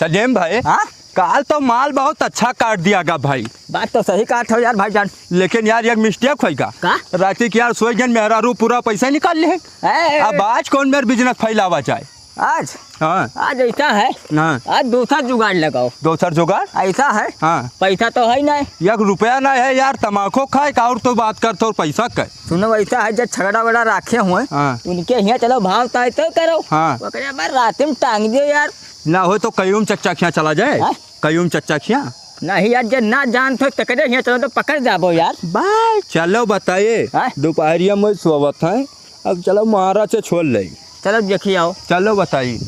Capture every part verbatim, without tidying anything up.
सलीम भाई, हाँ? काल तो माल बहुत अच्छा काट दिया गा भाई। बात तो सही कहत हो यार भाईजान। लेकिन यार, एक mistake होइगा। का? राती के यार सोई गन मेहरारू पूरा पैसा निकाल लिहे। ए, ए, अब ए। आज कौन मेर business फैलावा जाए? आज? हाँ। आज ऐसा है। हाँ। आज दूसरा जुगाड़ लगाओ। दूसर जुगाड़? ऐसा है। हाँ। पैसा तो है नहीं। एक रुपया नहीं है यार, तमाखो खाए का और तो बात करत हो पैसा का। सुनो, ऐसा है, जब छगड़ा वगड़ा राखे हुए, हाँ। उनके हियाँ चलो, भाव ताय तो करो। हाँ। ओकरे बाद रात में टांग दियो यार। ना हो तो कयूम चच्चा खियाँ चला जाए। हाँ? कयूम चच्चा खियाँ। नहीं यार, जे ना जानत हो, तकरे हियाँ चलो तो पकड़ जाबो यार। भाई, चलो बताइए। हाँ? दोपहरिया में सोवत है, अब चलो महाराज से छोड़ ले। चलो देखी आओ। चलो बताइए।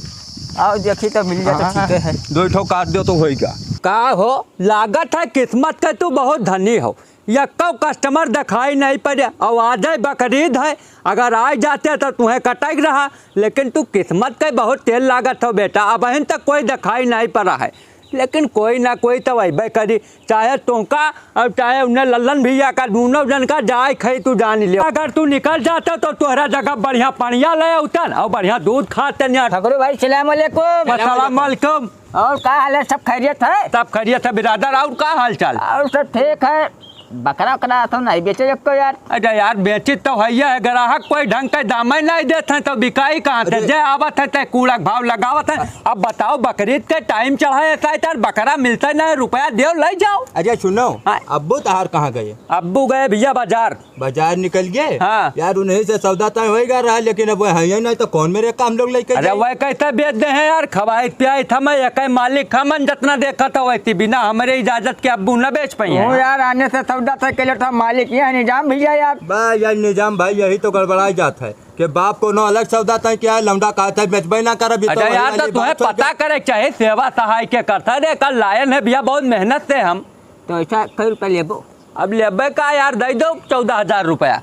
आओ देखी तो मिल जाए तो हाँ, ठीक है। दो ठो काट दो तो होइगा। का हो, लागत है किस्मत के तू बहुत धनी हो। यक्को customer दिखाई नहीं पड़े, और आज ही बकरीद है, अगर आ जाते तो तुम्हें कटक रहा, लेकिन तू किस्मत के बहुत तेल लागत हो बेटा, अबहिन तक कोई दिखाई नहीं पड़ा है, लेकिन कोई ना कोई तो अइबे करी, चाहे तुमका और चाहे उन्हें लल्लन भैया का, दोनों जन का जाए खाई तू जान ले। अगर तू निकल जाता तो तोहरा जगह बढ़िया पनिया ले उतन और बढ़िया दूध खाते नहीं। ठकुरू भाई, सलाम अलैकुम। सलाम अलैकुम। और का हाल है, सब खैरियत है? सब खैरियत है बिरादर, और का हाल चाल? और सब ठीक है। बकरा उकरा तो नहीं बेचे एक को यार। अरे यार, बेचित तो है, है ग्राहक कोई ढंग के दाम नहीं देत है तो बिकाई कहाँ से? अरे। जे आवत है ते कूड़ा भाव लगावत है। अब बताओ, बकरीद के टाइम चढ़ा है, ऐसा है यार, बकरा मिलता नहीं, रुपया देव ले जाओ। अरे सुनो, हाँ। अब्बू तहार कहाँ गए? अब्बू गए भैया बाजार। बाजार निकल गए? हाँ। यार, उन्हीं से सौदा तय होइगा रहा, लेकिन अब वह है ही नहीं, तो कौन मेरे काम लोग लेके अरे जाए? वह कैसे बेच दे हैं यार, खवाइत पियाइत हम, एक ही मालिक हमन, जितना देखा था वैसे, बिना हमारे इजाजत के अब्बू न बेच पाई हैं। ओ यार, आने से सौदा तय के लिए तो मालिक ये है निजाम भैया यार। बा यार निजाम भाई, यही तो गड़बड़ाई जात है कि बाप कोनो अलग सौदा तय किया है, लौंडा कहता है बेचबे ना करब, ये तो अच्छा वही यार, तो वाली तुम्हें बात हो पता गई। करे के चाहे, सेवा सहाय के करता रे, कल लायन है भैया, बहुत मेहनत से हम। तो ऐसा कई रुपया लेबो? अब लेबे का यार, दे दो चौदह हजार रुपया।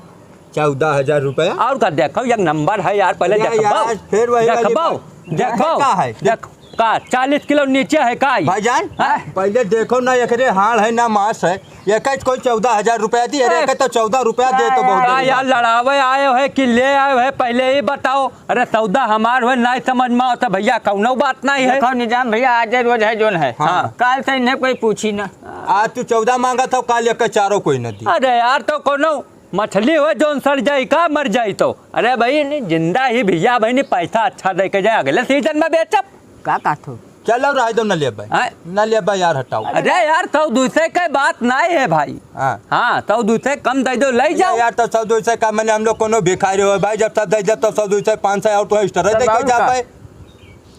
चौदह हजार रुपया? और का, देखो, एक नंबर है यार, पहले अरे देखबो। यार, फिर वही वाली देखबो, बात। देखो, का है? देख, का चालीस किलो नीचे है का ई? भाईजान, हाँ? पहले देखो ना, एकरे हाड़ है ना मांस है, एक कोई चौदह हजार रुपया दी, अरे, ए, एक तो चौदह रुपया दे तो बहुत का बढ़िया। यार, लड़ावे आए हो कि ले आए हो, पहले ही बताओ। अरे, सौदा हमार हो, ना समझ में आओ तो भैया, कौनो बात नहीं है। देखो निजाम भैया, आज रोज है जोन है। हाँ। काल से इन्हें कोई पूछी ना। आज तू चौदह मांगत हो, काल एक चारों कोई न दी। अरे यार, तो कोनो मछली हो जोन सड़ जाई का, मर जाई तो? अरे भाई, नहीं, जिंदा ही भैया भाई, नहीं, पैसा अच्छा दे के जाए, अगले सीजन में बेचब। का कहत हो? चलो, रह दो, न लेबे। हाँ? न लेबे यार, हटाओ। अरे यार, सौ दो सौ के बात नहीं है भाई। हाँ। हाँ, सौ दो सौ कम दे दो, ले जाओ। यार, तो सौ दो सौ का मैंने हम लोग कोनो भिखारी हो भाई, जब सब दे दे तो सौ दो सौ, पाँच सौ और तो extra दे के जा पाए।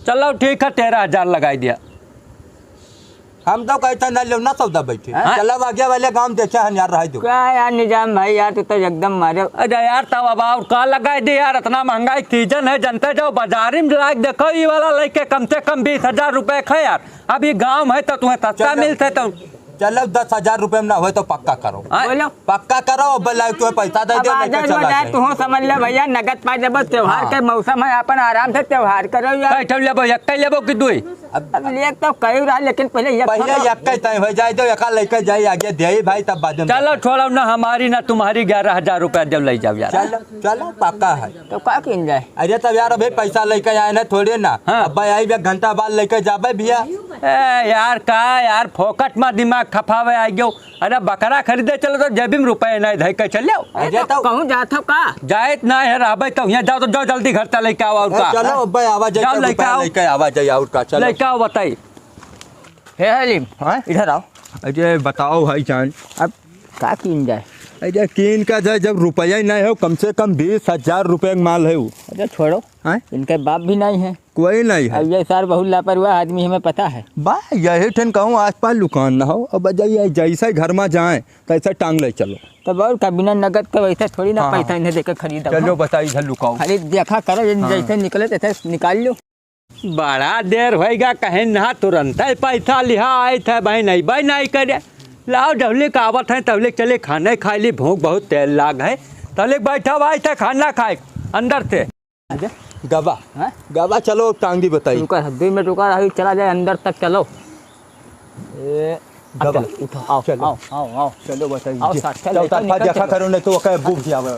चलो ठीक है, तेरह हजार लगाई दिया। हम तो कहते ना लेव ना सौदा बैठे। हाँ? चलो आगे वाले गांव देखे हन यार, रह दो। का यार निजाम भाई, यार तू तो एकदम मारे। अरे यार, तब अब और का लगाई दे यार, इतना महंगाई सीजन है, जनते जाओ बाजारी में लाग देखो, ये वाला लेके कम से कम बीस हजार रुपए का है यार। अभी गांव है तो तुम्हें सस्ता चलो। मिलते तो। चलो, दस हजार रुपए में ना होए तो पक्का करो। हाँ। बोलो। पक्का करो, अब लाइव तुम्हें पैसा दे अब दे, आ लेके जाए, चला जाए। तू समझ ले भैया, नगद पा जब त्योहार हाँ। के मौसम है, अपन आराम से त्योहार करो यार। कै ठो लेबो, एक कै लेबो कि दुई? अब अब ले तो कई रहा, लेकिन पहले एक पहले थोड़ा एक कै तय हो जाए, तो एका लेके जाए आगे दे भाई, तब बाद में चलो, देखो। छोड़ो ना, हमारी ना तुम्हारी, ग्यारह हजार रुपया दे, ले जाओ यार। चलो, चलो, पक्का है। तो का किन जाए? अरे तब यार, अभी पैसा लेके आए ना थोड़े ना। हाँ। अब भाई, आई एक घंटा बाद लेके जाबे भैया। ए यार, का यार, फोकट में दिमाग खपावे आ गयो। अरे बकरा खरीदे चलो तो जेबी में रुपए नहीं धई के चल जाओ। अरे अरे तो तो कहूँ जात हो का? जाए तो ना है, रहबे तो यहाँ जाओ, तो जाओ जल्दी घर से लेके आओ और ए, का। चलो, अब भाई आवा जाए जाओ तो लेके रुपया आओ। लेके आवा जाए और का, चलो। लेके आओ बताई। हे हलीम, हाँ? इधर आओ। अरे बताओ भाई जान। अब का कीन जाए? अरे कीन का जाए, जब रुपया ही नहीं हो, कम से कम बीस हजार रुपये का माल है वो। अरे छोड़ो, हाँ? इनके बाप भी नहीं है। कोई नहीं है। अब ये सार बहुत लापरवाह आदमी, हमें पता है। बा, यही ठन कहूँ आसपास लुकान ना हो। अब जाइए, जैसे घर में जाए, तैसे टांग ले चलो। तब और का, बिना नगद के वैसे थोड़ी ना हाँ, पैसा हाँ। इन्हें देके खरीदा चलो, हो। बताइए, इधर लुकाओ। खाली देखा करो, ये हाँ। जैसे निकले, तैसे निकाल लो। बड़ा देर होएगा, कहे ना, तुरंत ही पैसा लिहा आए थे, भाई नहीं, भाई नहीं करे। लाओ, जहले का आवत है, तहले चले खाने खाए ली, भूख बहुत तेज लाग है। तहले बैठा हुआ है, खाना खाए अंदर से। गवा, हाँ? गवा, चलो, टांगी बताई। रुका, दो मिनट रुका, अभी चला जाए अंदर तक, चलो। ए, अब गवा। चलो, उठो, आओ, चलो। आओ, आओ, आओ। चलो, बताई। आओ, साथ, चलो, चलो, उठा, निकल, देखा निकल। करो, नहीं तो ओके बुक भी आवे।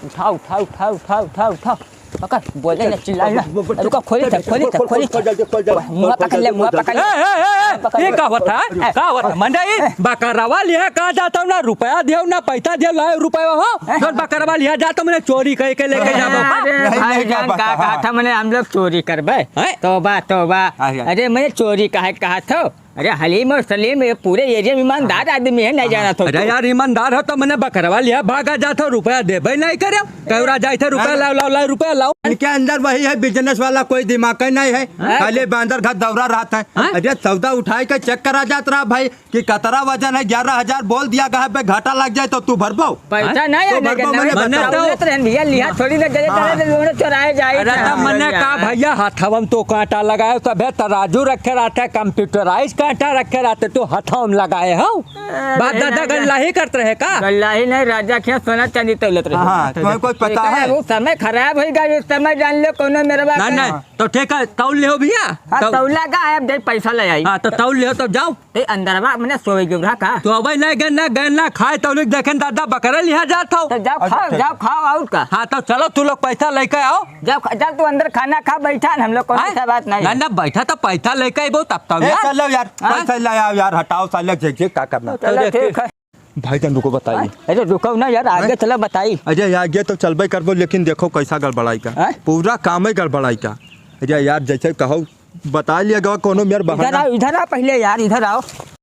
उठा, उठा, उठा, उठा, उठा, उठा। पकड़, बोले ना, चिल्ला ना। रुका, खोली थे, खोली थे, खोली थे। मुँह पकड़ ले, मुँह पकड़ ले। ए, ए, ए, ए, पकड़ ये ले। का होता है? का होता है? मंडई, बकरवा लिहा कहाँ जाता हूँ ना, रुपया दियो ना, पैसा दियो, लाओ रुपया हो। हैं? जौन बकरवा लिहा जाता हूँ, मैंने चोरी करके लेके जाबो। अरे नहीं, नहीं, भाईजान, का का पता? कहा था मैंने, हम लोग चोरी करबे? हैं? तौबा, तौबा। हाँ, हाँ। अरे, मैंने चोरी काहे कहा था? अरे हलीम और सलीम, ये पूरे एरिया में ईमानदार आदमी है, नहीं जाना था अरे तू। यार, ईमानदार हो तो मैंने बकरवा लिहा, भागा जात हो, रुपया देबे नहीं करे। कहूरा जाए थे, रुपया लाओ, लाओ, लाओ, रुपया लाओ। इनके अंदर वही है, बिजनेस वाला कोई दिमाग ही नहीं है, हाँ? खाली बांदर घर दौरा रहता है। हाँ? अरे सौदा उठाए के चेक करा जात रहा भाई कि कतरा वजन है, ग्यारह हजार बोल दिया, कहा पे घाटा लग जाए तो तू भरबो? पैसा हाँ? नहीं तो आने भरबो, के, मैंने नहीं बताओ। दौलत रहन भैया, लिहा थोड़ी ना गए, हाँ। करे तो लोगों चुराए जाए अरे था। तब मैंने कहा भैया, हाथवा में तो कांटा लगाए, तबे तराजू रखे रहते, कंप्यूटराइज कांटा रखे रहते, तू हाथवा में लगाए हो। अरे बाप दादा नहीं, गल्ला ही करत रहे का? गल्ला ही नहीं, राजा के यहाँ सोना चांदी तौलत रहे। हाँ, तुम्हें कुछ पता है? वो समय खराब होइगा, इस समय जान लो कोनो मेरे बाप नहीं, का। नहीं, तो ठीक है, तौल लिहो भैया। हाँ, तौ- तौला का है, अब दे पैसा ले आई। हाँ, तो तौल लिहो, तो जाओ। ए, अंदरवा मने सोवे के रहा का? तो अबे नहीं गए ना, गए ना, खाए तौल के देखें दादा बकरे लिहा जात हो। तो जाओ खाओ, जाओ खाओ, और का? हाँ, तो चलो तू लोग पैसा लेके आओ। जब, जब तू अंदर खाना खा बैठा न, हम लोग कौन हाँ? सा बात नहीं ना, है। ना, बैठा तो पैसा लेके आइबो तब तो ए, यार। चलो यार, हाँ? पैसा ले आओ यार, हटाओ साले, जे, जे का करना। चलो, अरे, ठीक है। भाईजान रुको, बताइए। हाँ? अरे, रुको ना यार, आगे हाँ? चला बताई। अरे, आगे तो चलबे करबो, लेकिन देखो कैसा गड़बड़ाई का। हाँ? पूरा काम ही गड़बड़ाई का। अरे यार, जैसे कहो, बता लिया गवा कोनो मेर इधर बहाना। आओ, इधर आओ पहले यार, इधर आओ।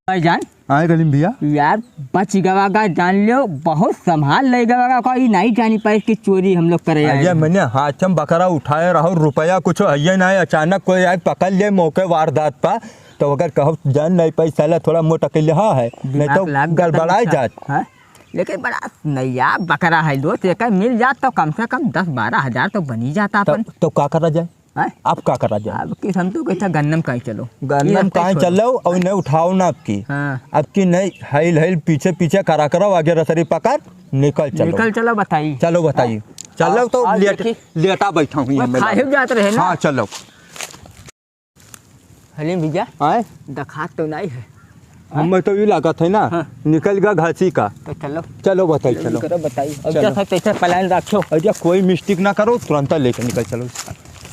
भाईजान, आए रलीम भैया। यार, बच गवा का, जान लियो, बहुत संभाल ले गवा का, कोई नहीं जानी पाए कि चोरी हम लोग करे आए अरे, हैं। मैंने हाथ में बकरा उठाए रहो, रुपया कुछ है नहीं, अचानक कोई आए पकड़ ले मौके वारदात पर, तो अगर कहो जान नहीं पाई, साला थोड़ा मोटा के लिहा है, नहीं दिमाग तो लाग गया गड़बड़ाए तनिक सा। जात। हाँ? लेकिन बड़ा नया बकरा है दोस्त, एकर मिल जात तो कम से कम दस बारह हजार तो बनी जाता तो, अपन। तो का करा जाए? हैं? अब का करा जाए? अब की हम तो कहता गन्नम काहे चलो। गन्नम ये काहे कैसे चलो और नहीं उठाओ ना आपकी। हाँ। आपकी नहीं हाइल हाइल पीछे पीछे करा करो, आगे रसरी पकड़, निकल चलो। निकल चलो बताई। चलो बताई। चलो तो और लेट, देखी। लेटा बैठा हूँ मैं ये खाए मेला। जात रहे ना। हाँ, चलो। हलीम भैया, आए? दखात तो नहीं है। हमें तो ये लागत है ना, हाँ। निकल गया घासी का। तो चलो। चलो बताई, चलो चलो। करो बताई। अब चलो। जैसा तैसा plan रखो। अरे कोई mistake ना करो, तुरंत लेके निकल चलो।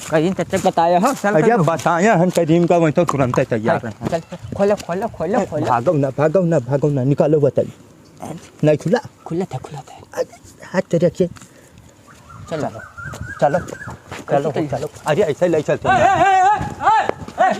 करीम तब तक बताया हो, चल अरे चलो। बताया हम करीम का, वही तो तुरंत तैयार है। चल, खोलो, खोलो, खोलो, ए, खोलो। भागो ना, भागो ना, भागो ना, निकालो बताई। नहीं खुला? खुला था, खुला था। अरे, हाथ तो रखिए। चलो। चलो, चलो, चलो। अरे, ऐसे ले चलते हैं। ए, ए, ए,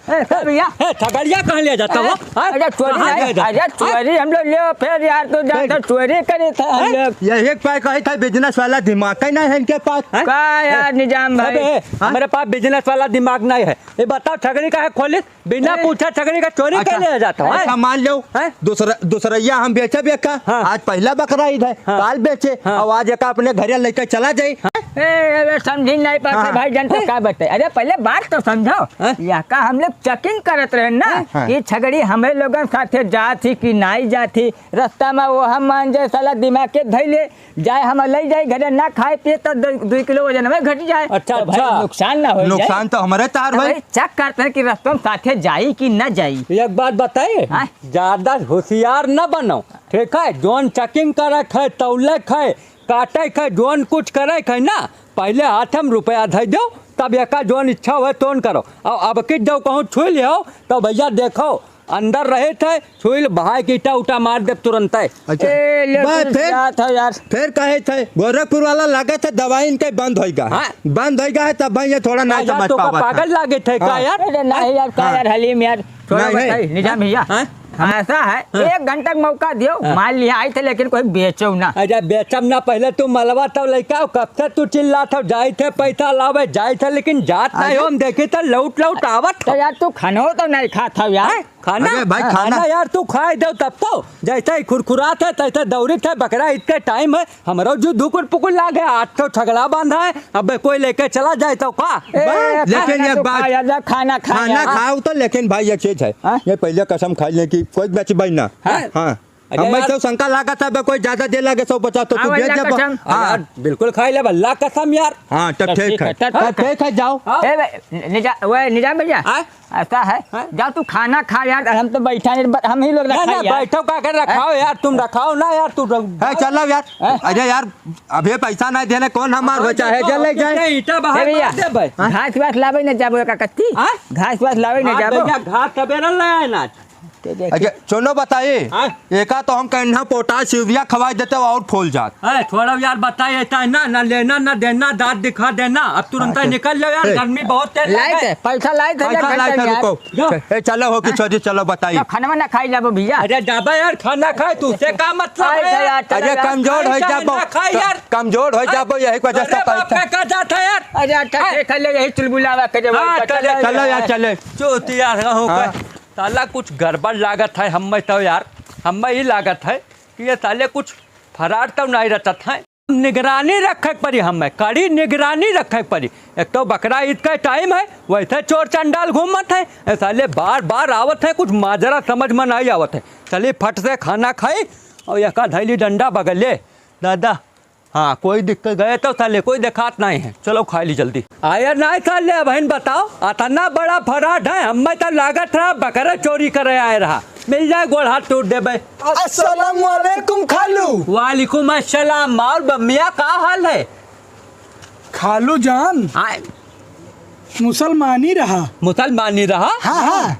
ए, ए, भैया। ए, छगड़िया कहाँ ले जाता हो? ए, हाँ? अरे, चोरी कहाँ नहीं, ले जाता? अरे, चोरी हम लोग ले, फिर यार, तू जानता, ए, चोरी करे था हम लोग। यही एक पाए कहे था, business वाला दिमाग का ही नहीं है इनके पास। हैं? का यार, ए, निजाम भाई? अबे, हाँ? हमारे पास business वाला दिमाग नहीं है। ये बताओ, छगड़ी काहे खोलिस? बिना ए, पूछा छगड़ी का चोरी अच्छा, कैले हो जाता है? अच्छा, मान लो, हैं? दूसरा, दूसरैया हम बेचे बेका, हाँ। आज पहला बकरा ईद है, हाँ। काल बेचे, हाँ। और आज एका अपने घरे लेके चला जाई। हाँ। ए, अबे समझी नहीं पाते हाँ। भाई, जनता का बते? अरे पहले बात तो समझो। हाँ। यह का हम लोग checking करत रहे ना हाँ। कि छगड़ी हमें लोगन साथे जात ही कि नाई जात ही, रास्ता में वो हम मान जाए साला दिमाग के धैले, जाए हम लई जाई घरे ना खाए पिए तो दो, दो किलो वजन में घट जाए। अच्छा, तो भाई अच्छा। नुकसान ना हो जाए। नुकसान तो हमारे तार तो भाई। भाई check करते हैं कि रस्तों में साथे जाई कि ना जाई। एक बात बताइए, हाँ? ज्यादा होशियार ना बनो, ठीक है? जौन checking करे खाए, तौले खाए, काटे खाए, जौन कुछ करे खाए ना, पहले हाथ में रुपया धई दो, तब एका जौन इच्छा होए तौन करो। और अब की जो कहूँ छुई लियो, तो भैया देखो, अंदर रहे थे, छुइल बहाय के ईटा उटा मार देब तुरंते। अच्छा। ए, ले बा, कुछ फिर? क्या था यार? फिर कहे थे, गोरखपुर वाला लगे थे, दवाई इनके बंद होइगा। हाँ। बंद होइगा है, तब भाई ये थोड़ा नहीं यार, समझ तो का पावा था। पागल लागे थे का हाँ। यार? अरे नहीं यार, का हाँ। यार, हलीम यार, थोड़ा नहीं, नहीं। बताइए, निजाम भैया। हाँ? ऐसा है, हाँ। एक घंटा का मौका दियो, हाँ। मान लिया आई थे, लेकिन कोई बेचो ना। अरे बेचब ना, पहले तू मलवा तो लइका हो, कब से तू चिल्लात हो, जाई थे पैसा लावे, जाई थे, लेकिन जात नहीं अरे। हो, हम देखे थे लौट लौट आवत तो हो। यार तू खानो तो नहीं खात हो यार। हैं? खाना? अरे भाई, हाँ, खाना। खाना यार, तू खाए दो तब तो। जैसे ही खुरखुरात है, तैसे दौड़ित है, बकरा इतने टाइम है, हमरो जो धुकुर पुकुर लागे, आज तो छगड़ा बांधा है, अबे कोई लेके चला जाए तो का? ए, भाई, लेकिन खाना एक तो बात, खा यार, जा, खाना खा खाना यार। खाओ तो, लेकिन भाई, एक चीज है, हाँ? ये पहले कसम खा ले कि कोई बेचबे ना। हाँ? हाँ। अरे हमें यार। तो शंका लागत है, बे कोई ज्यादा दे लागे सौ पचास तो तू हाँ, दे अल्लाह दे बा-, कसम। हाँ। यार, बिल्कुल खाई लेबा, अल्लाह कसम यार। हाँ, तब तब ठीक ठीक है, है, तब तब ठीक है। ठीक है, जाओ। हाँ। ए, बे, निजा-, ओए, निजाम भैया, हाँ? ऐसा है, हाँ? जाओ तू खाना खा यार, हम तो बैठा नहीं, ब-, हम ही लोग ना, रखा ना, यार। बैठो का कर रखाओ हाँ? यार, तुम रखाओ ना यार, तू रख-, है, चलो यार। हाँ? अरे यार, अभी पैसा नहीं देने, कौन हमार हाँ, हो चाहे, देखो, जल ले जाए। ईटा बाहर ए भैया, मार दे भाई। हाँ? घास वास लावे न जाबो का कत्ती? हाँ? घास वास लावे न हाँ, जाबो। भैया, घास सवेरे ले आए ना। ते देख। अच्छा, चलो बताई। हाँ? एका तो हम कहना पोटाश यूरिया खवाई देते और फूल जात। अरे, थोड़ा यार बताई, ऐसा है ना, ना लेना, ना देना, दांत दिखा देना। अब तुरंत हाँ, चल। निकल जाओ यार, ए। गर्मी बहुत तेज लाइट लगे। है, पैसा लाइट है, पैसा लाइट है, यार। रुको। जाओ। ए, चलो हो कि हाँ? छोड़ी, चलो बताई। तो खाना वाना खाई जाबो भैया। अरे, जाबा यार, खाना खाए, तू से का मतलब अरे, है? यार, चलो अरे, यार। कमजोर हो अरे, जाबो। ना खाए यार। कमजोर हो अरे, जाबो, यही वजह से अरे, बाप कहता। का का जात है यार? अरे, अच्छा, हाँ। देख ले, यही चुलबुलावा के जब हाँ, पता चले, लगे चलो यार, यार। चले। चूतिया हो हाँ। का। साला कुछ गड़बड़ लागत है हमें तो यार, हमें ही लागत है कि ये साले कुछ फरार तो नहीं रहत है। निगरानी रखे के पड़ी हमें, कड़ी निगरानी रखे के पड़ी। एक तो बकरा ईद का टाइम है, वैसे चोर चंडाल घूमत है, ये साले बार बार आवत है, कुछ माजरा समझ में नहीं आवत है। चलिए फट से खाना खाई और एका धैली डंडा बगले, दादा हाँ, कोई दिक्कत गए तो साले, कोई देखात नहीं है। चलो, खाई ली जल्दी। आया नहीं साले, अबहिन बताओ, अतना बड़ा फराड है, हमें तो लागत रहा बकरे चोरी करे आए रहा। मिल जाए, गोड़ हाथ टूट देबे। अस्सलाम वालेकुम खालू। वालेकुम अस्सलाम। और बम्मिया, का हाल है? खालू जान, आए। मुसलमानी रहा। मुसलमानी रहा? हाँ, हाँ।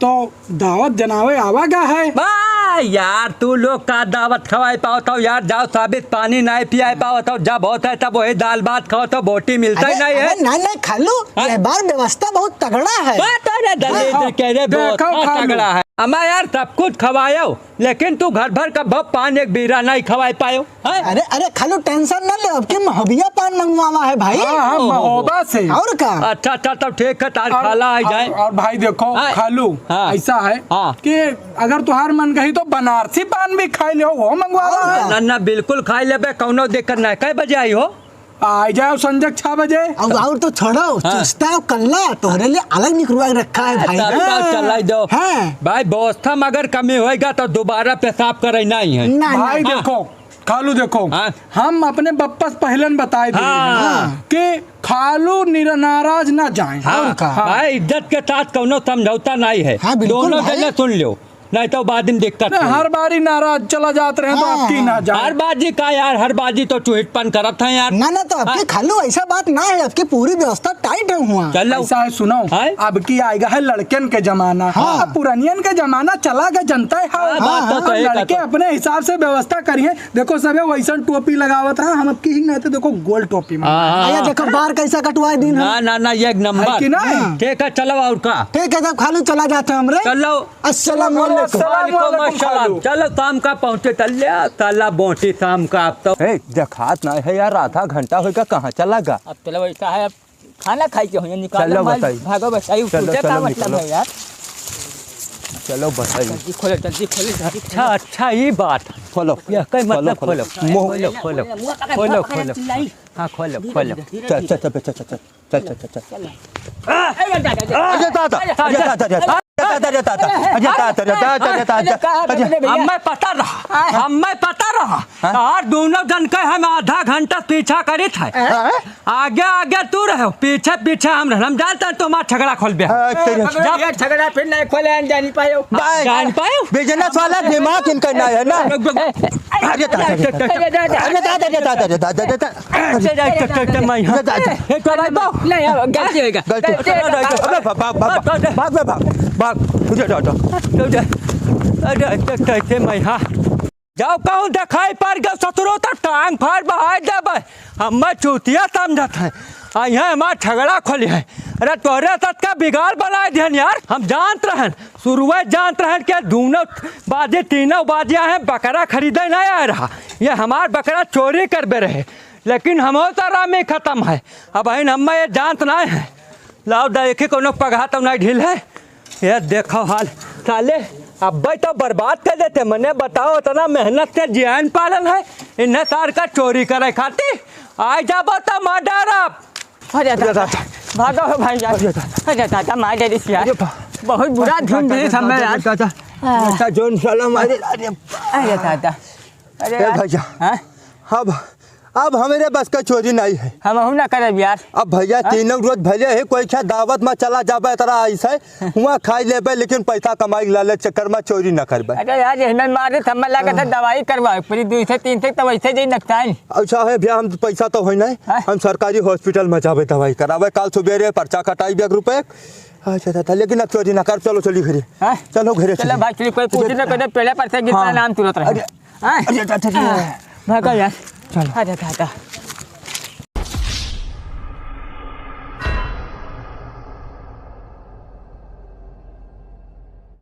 तो दावत जनावे आवा गा है। बा यार, तू लोग का दावत खवाए पावत हो यार? जाओ, साबित पानी नहीं पियाए पावत हो। जब होत है तब वही दाल भात खावत हो, बोटी मिलता ही अरे, नहीं है। अरे, नहीं, नहीं, खालू, हाँ? ये बार व्यवस्था बहुत तगड़ा है। बात है रे, दलील हाँ, के रे, देखो, बहुत खालू। तगड़ा है। हमें यार सब कुछ खवायो, लेकिन तू घर भर का भ-, पान एक बीरा नहीं खवाए पायो। हैं? अरे, अरे, खालू tension ना ले, अब की महोबिया पान मंगवावा है भाई। हाँ, हाँ, ओहो। महोबा से। और का? अच्छा, अच्छा, तब ठीक है, तार और, खाला आ और, जाए। और भाई देखो, हाँ। खालू, हाँ। ऐसा है हाँ। कि अगर तुहार मन कही तो बनारसी पान भी खाई ले, वो मंगवावा और है। का? ना, ना, बिल्कुल खाई लेबे, कौनो दिक्कत ना है। कै बजे आई हो? आ जाओ संजय छह बजे। अब और तो छोड़ो, हाँ। चुस्ता और कल्ला तोहरे लिए अलग निकलवा के रखा है भाई। तब तो हाँ। चलाई दो। हाँ। भाई, व्यवस्था में अगर कमी होएगा तो दोबारा पेशाब करे नहीं है। ना, ना। भाई हाँ। देखो, खालू देखो, हाँ। हम अपने बप्पस पहलन बताए दे हाँ। रहे हैं कि खालू निर-, नाराज ना जाए। हाँ। और का? हाँ। भाई, इज्जत के साथ कौनो समझौता नहीं है। हाँ, बिल्कुल दोनों भाई। जने सुन लो, नहीं तो बाद में दिक्कत ना, होई। हर बारी नाराज चला जात रहे तो हाँ। आपकी ना जाए। हर बाजी का यार, हर बाजी तो चुहिटपन करत है यार। ना, ना, तो आपकी हाँ। खालू ऐसा बात ना है, आपकी पूरी व्यवस्था tight है हुआ। चल लो। ऐसा है, सुनो, हाँ? अब की आएगा है लड़कन के जमाना। हाँ। अब पुरानियन के जमाना चला गया, जनता है। हाँ, बात तो अब सही लड़के कहता। अपने हिसाब से व्यवस्था करिए। देखो सबे वैसन टोपी लगावत रहा, हम अब की ही ना तो देखो गोल टोपी में। हाँ, हाँ, आया हाँ। देखो बार कैसा कटवाए दिन है। ना, ना, ना, ये एक नंबर। है कि नहीं? ठीक है, चलो और का? ठीक है, तब खालू चला जाते हैं हमरे। चलो। अस्सलाम वालेकुम। अस्सलाम वालेकुम, वालेकुम, खालू। चलो, शाम का पहुँचे, चल ले, साला बोटी शाम का आप तो। ए, देखात ना है यार, आधा घंटा होइगा, कहाँ चला गा? अब चलो, ऐसा है, अब खाना खाई के हो, ये निकालो चलो, माल, बताई। भागो, बताई, चलो, उठे का चलो, मतलब निकलो। है यार? चलो, बताई। जल्दी खोलो, जल्दी खोलो, जल्दी अच्छा, खोलो। अच्छा, ये बात। खोलो। ये कई खोलो, मतलब खोलो। खोलो। मुंह खोलो, खोलो। मुंह पकड़, खोलो, मुंह पकड़, खोलो। चिल्लाई। हाँ, खोलो, खोलो। धीरे, धीरे, चल, धीरे। चल, चल, चल, चल, चल। चल, चल, चल, चल। अरे दादा, अरे दादा, अरे दादा, अरे दादा, अरे दादा, अरे दादा, अरे दादा। हमें पता रहा, हाँ। हमें पता रहा। हाँ। यार दोनों जन के हम आधा घंटा पीछा करित है। हाँ। आगे आगे तू रहो, पीछे पीछे हम रहे। हम जानते हैं तुम्हारा झगड़ा खोल बे। हाँ, तेरे ए, झगड़ा फिर नहीं खोले, हम जान पायो। भाई, जान पायो? Business वाला दिमाग इनका ना है ना। अरे दादा, अरे दादा, अरे दादा, अरे दादा, अरे दादा। अरे, अरे, अरे, अरे, मैं यहाँ। अरे, अरे, अरे, अरे, गलती हो गया। गलती। गलती हो गया। अबे, भाग, भाग, भाग, भाग, भाग, भाग, भाग, भाग, मुझे हटा, हटा। अरे, अरे, अरे, अरे, मैं यहाँ। जाओ, कहूँ दिखाई पड़ गया ससुरो, तो टांग फाड़ बहाय देबे। हमें चूतिया समझत है। आ, यहाँ हमार झगड़ा खोली है। अरे, तोहरे साथ का बिगाड़ बनाए दिहन यार। हम जानत रहन, शुरुए जानत रहन कि दोनों बाजी, तीनों बाजिया हैं, बकरा खरीदे नहीं आए रहा। ये हमार बकरा चोरी करबे रहे, लेकिन हमो तो रामी खत्म है। अबहिन हमें ये जानत नहीं है। लाओ देखी कोनो पगहा तो नहीं ढील है। ये देखो हाल, साले अब्बे तो बर्बाद कर देते। मने बताओ, इतना मेहनत से जियान पालन है, इन्हें सार का चोरी करे खाती। आ जाबो तो मार डारब। अरे दादा, भागो हो भाई यार। अरे दादा। अरे दादा, मार दे दिस यार। अरे बा-, बहुत बुरा अरे धुन दादा, दिस हमें दादा, यार। दादा। अच्छा, जोन साला मारे, अरे। अरे दादा। अरे ए यार। भैया। हाँ? अब, अब हमरे बस का चोरी नहीं है। हमहू ना करब यार। अब भैया, हाँ? तीनों रोज भले ही कोई ख्या दावत में चला जाबे, तरा ऐसे हुआ खाई लेबे, लेकिन पैसा कमाई लालच चक्कर में चोरी ना करबे। अरे यार, ये हमें मारे थम्मा लागत है, हाँ। दवाई करवा, पूरी दो से तीन से तो वैसे जाई नकसान। अच्छा है भैया, हम पैसा तो होई नहीं, हाँ? हम सरकारी हॉस्पिटल में जाबे दवाई कराबे, काल सुबेरे पर्चा कटाई एक रुपये। अच्छा दादा, लेकिन अब चोरी ना कर, चलो चली घरे। हाँ? चलो घरे चलो चली। भाई, चली, कोई पूछ ना, कोई पहले पर से गिर हाँ। नाम तुरंत रहे। अरे, हाँ? अरे, अच्छा, अच्छा, अच्छा। भागो यार। चलो। अरे दादा।